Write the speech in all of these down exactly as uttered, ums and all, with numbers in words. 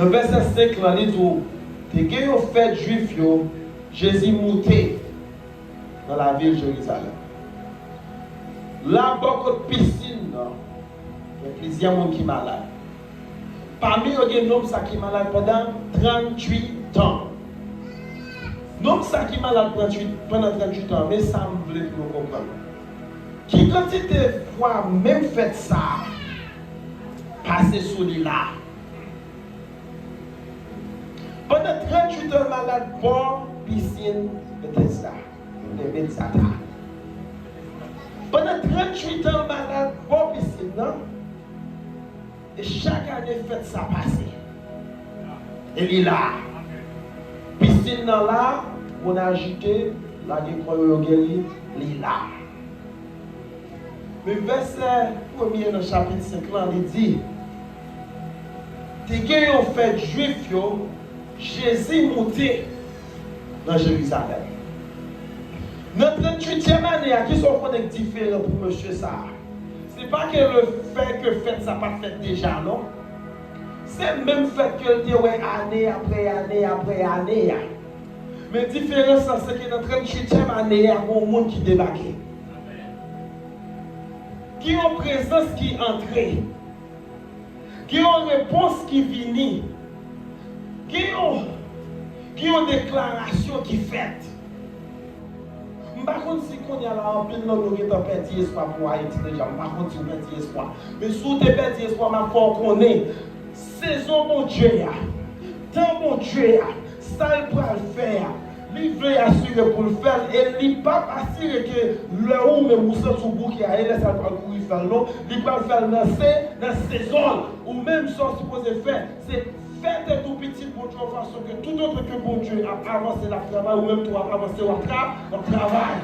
Nan vèsè senk lan, li di w, te gen yon fèt Jwif yo, Jezi moute nan lavil Jerizalèm. La, bò kot pisin nan, gen plizyè moun ki malad. Pami yo, gen nonm sa ki malad pandan tranntuit tan. Nonm sa ki malad tranntuit, pandan tranntuit tan, men sa m vle pou nou konprann. Ki kantite fwa menm fèt sa a pase sou li la? Pandan tranntuit tan, l malad bò pisin Betesda, Betesda. Pandan tranntuit tan, l malad bò pisin nan. E chak ane, fèt sa pase. E li la. Pisin nan la, moun ajite, lage kò yo, yo geri, li la. Men vèsè premye nan chapit senk lan, li di, te gen yon fèt Jwif yo, Jezi moute nan Jerizalèm. Nan tranntuityèm ane a, kisa w konnen k diferan pou mesye sa a? Se pa ke lefètke fèt sa pa t fèt deja, non. Se menm fèt ke l te wè ane apre ane apre ane a. Men diferans lan, se ke nan tranntuityèm ane a, gen yon moun ki debake. Gen yon prezans ki antre. Gen yon repons ki vini. Gen yon, gen yon deklarasyon ki fèt. M pa konn si kounye a la, anpil nan nou gentan pèdi espwa pou Ayiti deja. M pa konn si w pèdi espwa. Men si w te pèdi espwa, m ap fè w konnen, sezon Bondye a, tan Bondye a, sa l pral fè a, li vle asire pou l fè l, e li p ap asire ke lè ou menm ou santi w bouke a, e lè sa l pral kouri fè l, non. Li pral fè l nan se, nan sezon l. Ou menm, sa w sipoze fè, se fè tèt ou pitit Bondye yon fason ke toutotan ke Bondye ap avanse, l ap travay, ou menm tou w ap avanse, w ap tra-, w ap travay.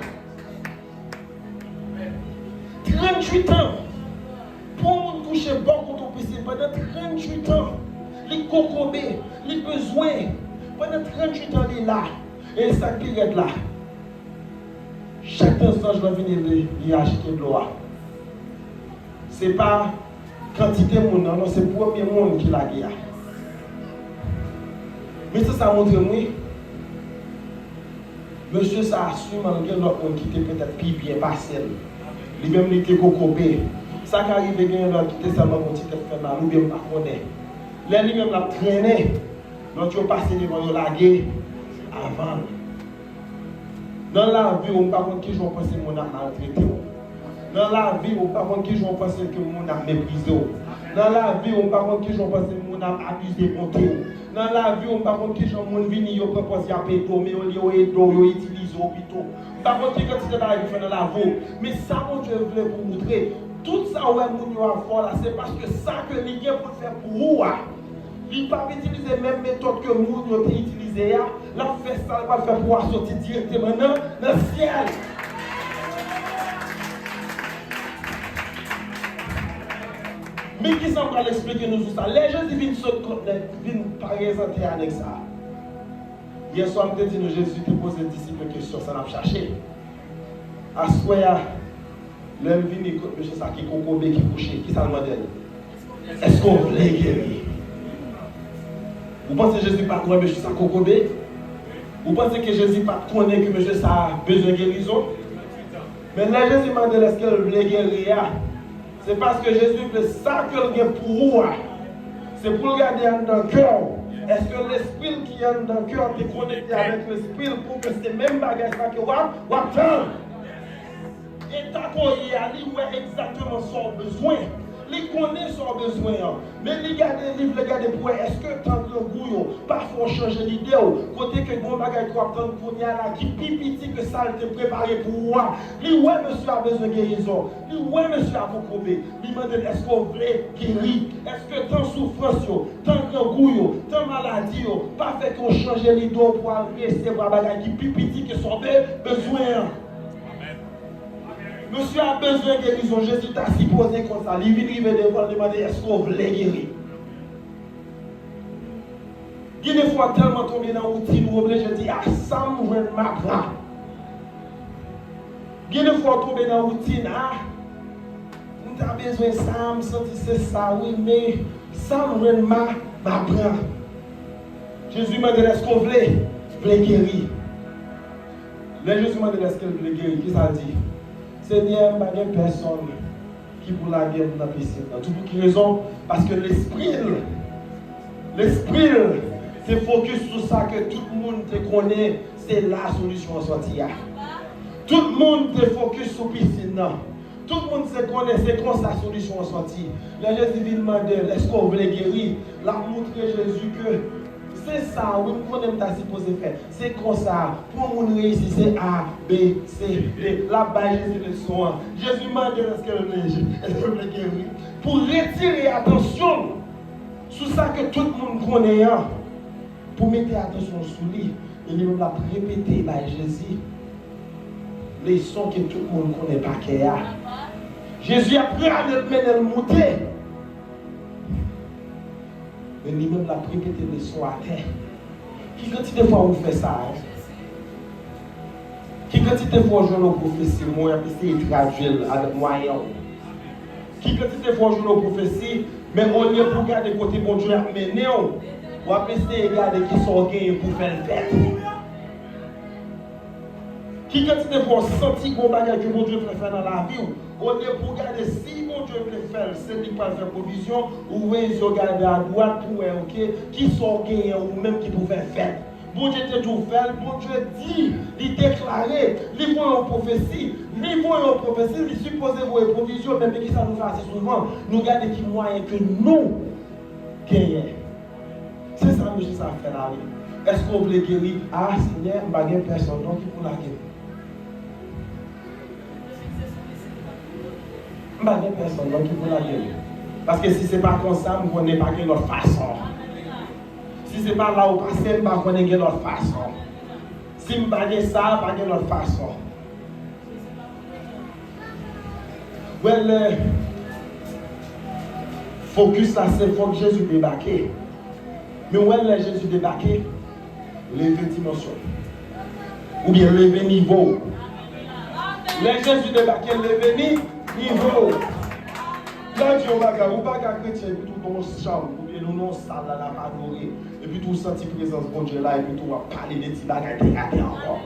Tranntuit an. Pou yon moun kouche bò kote yon pisin pandan tranntuit an, li kokobe, li bezwen. Pandan tranntuit an, li la. E sa k pi rèd la, chak tan zanj lan vini, li, li ajite dlo a. Se pa kantite moun nan, non, se premye moun ki lage a. Men se sa montre m, wi. Mesye sa a siman gen lòt moun ki te petèt pi byen pase l. Li menm li te kokobe. Sa ka rive gen lòt ki te sèlman gon ti tèt fè mal oubyen m pa konnen. Lè li menm l ap trennen, lòt yo pase devan yo lage avan l. Nan lavi w, m pa konn kijan w panse moun ap maltrete w. Nan lavi w, m pa konn kijan w panse ke moun ap meprize w. Nan lavi w, m pa konn kijan w panse moun ap abize bonte w. Nan lavi w, m pa konn kijan moun vini, yo pran pòz y ap ede w, men olye yo ede w, yo itilize w pito. M pa konn ki kantite bagay ki fè nan lavi w. Men sa Bondye vle pou w moutre, tout sa w wè moun yo ap fè w la, se paske sa ke li gen pou l fè pou ou a, li p ap itilize menm metòd ke moun yo te itilize a, l ap fè sa l pral fè pou w a soti dirèkteman nan, nan syèl. Men kisa m pral eksplike nou sou sa. Lè Jezi vin sot kont nèg, vin prezante a nèg sa a. Yè swa m te di nou Jezi te poze disip yo kesyon sa n ap chache. Aswè a, lè l vini kot mesye sa ki kokobe, ki kouche, kisa l mande l? Èske w vle geri? Ou panse Jezi pa t wè mesye sa kokobe? Ou panse ke Jezi pa t konnen ke mesye sa a bezwen gerizon? Men lè Jezi mande l èske l vle geri a, se paske Jezi vle sa ke l gen pou ou a. Se pou l gade anndan kè w. Èske lespri l ki anndan kè w te konekte avèk lespri l pou ke se menm bagay sa ke w ap, w ap tann? Eta ke w ye a, li wè egzakteman sa w bezwen. Li konnen sa w bezwen an. Men li gade, li vle gade pou wè èske tan grangou yo pa fè w chanje lide w. Kote ke gen yon bagay ke w ap tann kounye a la ki pi piti ke sa l te prepare pou ou a. Li wè mesye a bezwen gerizon. Li wè mesye a kokobe. Li mande l, èske w vle geri? Èske tan soufrans yo, tan grangou yo, tan maladi yo pa fè ke w chanje lide w pou al resevwa bagay ki pi piti ke sa w be-, bezwen an? Mesye a bezwen gerizon. Jezi ta sipoze konsa. Li vin rive devan l, li mande, èske w vle geri? Gen de fwa w tèlman tonbe nan woutin, ou oblije di, a, sa m jwenn m a pran. Gen de fwa w tonbe nan woutin, a, m ta bezwen sa, m santi se sa, wi, men sa m jwenn m a, m a pran. Jezi mande l, èske w vle, vle geri? Lè Jezi mande l èske l vle geri, kisa l di? Senyè, m pa gen pèsonn ki pou lage m nan pisin nan. Tout pou ki rezon? Paske lespri l, lespri l te fokis sou sa ke tout moun te konnen se la solisyon an sòti a. Tout moun te fokis sou pisin nan. Tout moun se konnen se konsa solisyon an sòti. Lè Jezi vin mande l, èske w vle geri? L ap moutre Jezi ke se sa wi m konnen m ta sipoze fè. Se konsa, pou yon moun reyisi, se A, B, C, D. L ap bay Jezi leson an. Jezi mande l èske l vle, èske l vle geri. Pou retire atansyon l sou sa ke tout moun konnen an. Pou mete atansyon l sou li. E li menm l ap repete bay Jezi leson ke tout moun konnen pa kè a. Jezi ap rale l, mennen l moute. Men li menm l ap repete leson atè. Ki kantite fwa ou fè sa? Ki kantite fwa ou jwenn yon pwofesi, mwen ap eseye tradui l avèk mwayen w? Ki kantite fwa ou jwenn yon pwofesi, men olye pou w gade kote Bondye ap mennen w, w ap eseye gade kisa w genyen pou fè l fèt? Ki kantite fwa w santi gon bagay ke Bondye vle fè nan lavi w, olye pou w gade si Bondye vle fè l, se li k pral fè pwovizyon, ou ouvè je w gade adwat pou w wè, oke, kisa w genyen ou menm ki pou fè l fèt? Bondye te di w fè l, Bondye di, li deklare, li voye yon pwofesi, li voye yon pwofesi, li sipoze voye pwovizyon, men, men kisa nou fè ase souvan? Nou gade ki mwayen ke nou genyen. Se sa mesye sa ap fè la wi. Èske w vle geri? A, Senyè, m pa gen pèsonn non ki pou lage m. M pa gen pèsonn non ki pou lage m. Paske si se pa konsa, m konnen pa gen lòt fason. Si se pa la ou pase, m pa konnen gen lòt fason. Si m pa gen sa, pa gen lòt fason. Wè lè fokis la se fòk Jezi debake. Men wè lè Jezi debake, leve dimansyon w. Oubyen leve nivo w. Lè Jezi debake, leve ni, nivo w. Lè w di yon bagay, ou pa ka kretyen epi tou nan yon chanm, oubyen nou nan yon sal la, n ap adore, epi tou w santi prezans Bondye la, epi tou w ap pale de ti bagay tè atè ankò.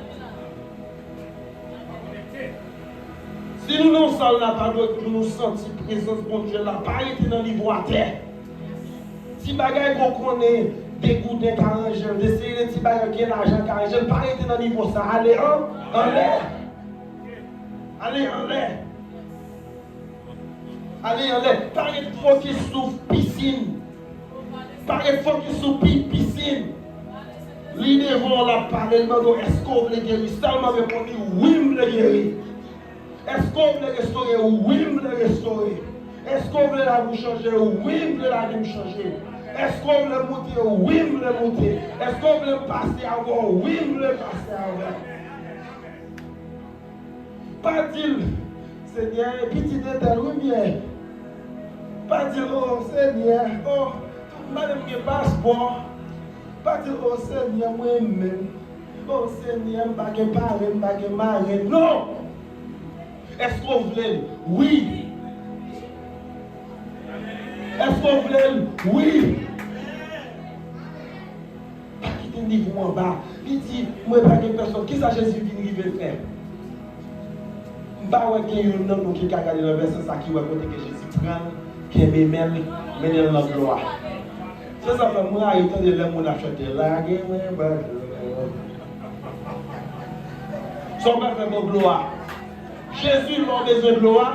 Si nou nan yon sal la, pa dwe tou nou santi prezans Bondye la, pa rete nan nivo atè. Ti bagay ke w konnen, de gouden ka ranje l, de seri de ti bagay gen lajan ka ranje l, pa rete nan nivo sa, ale an, anlè. Ale anlè. Ale anlè. Pa ret fokis sou pisin. Pa ret fokis sou pi, pisin. Li devan w, l ap pale, l mande w, èske w vle geri? Sèlman reponn li, wi, m vle geri. Èske w vle restore? Wi, m vle restore. Èske w vle lavi w chanje? Wi, m vle lavi m chanje. Èske w vle moute? Wi, m vle moute. Èske w vle m pase avè w? Wi, m vle pase avè w. Pa di l, Senyè, pitit entèl wi m ye. Pa di l, o Senyè, o, m pa menm gen paspò. Pa di l, o Senyè, mwen menm. O Senyè, m pa gen parenn, m pa gen marenn. Non! Èske w vle l? Wi. Èske w vle l? Wi. Pa kite nivo w anba. Li di, mwen pa gen pèsonn. Kisa Jezi vin rive fè? M pa wè gen youn nan nou ki ka gade nan vèsè sa ki wè kote ke Jezi pran l, kenbe men l, mennen l nan glwa. Se sa fè m rayi tande lè moun ap chante, lage men bak. Sa w pa fè bon glwa. Jezi, lè w bezwen dlo a.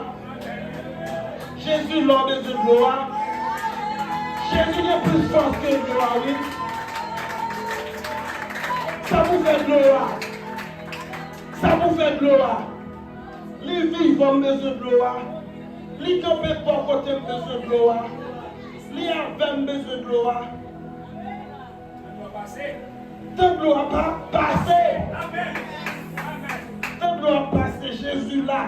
Jezi, lè w bezwen dlo a. Jezi gen plis fòs ke dlo a, wi. Sa pou fè dlo a. Sa pou fè dlo a. Li vivan, m bezwen dlo a. Li kanpe bò kote m bezwen dlo a. Li avè m, bezwen dlo a. Tan dlo a pa pase. Tan dlo a pase, Jezi la.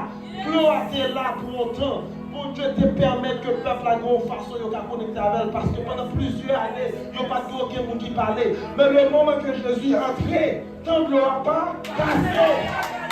Dlo a te la pou yon tan. Bondye te pèmèt ke pèp la gen yon fason yo ka konekte avè l, paske pandan plizyè ane, yo pa t gen okenn moun ki pale. Men le moman ke Jezi antre, tan dlo a pa pase.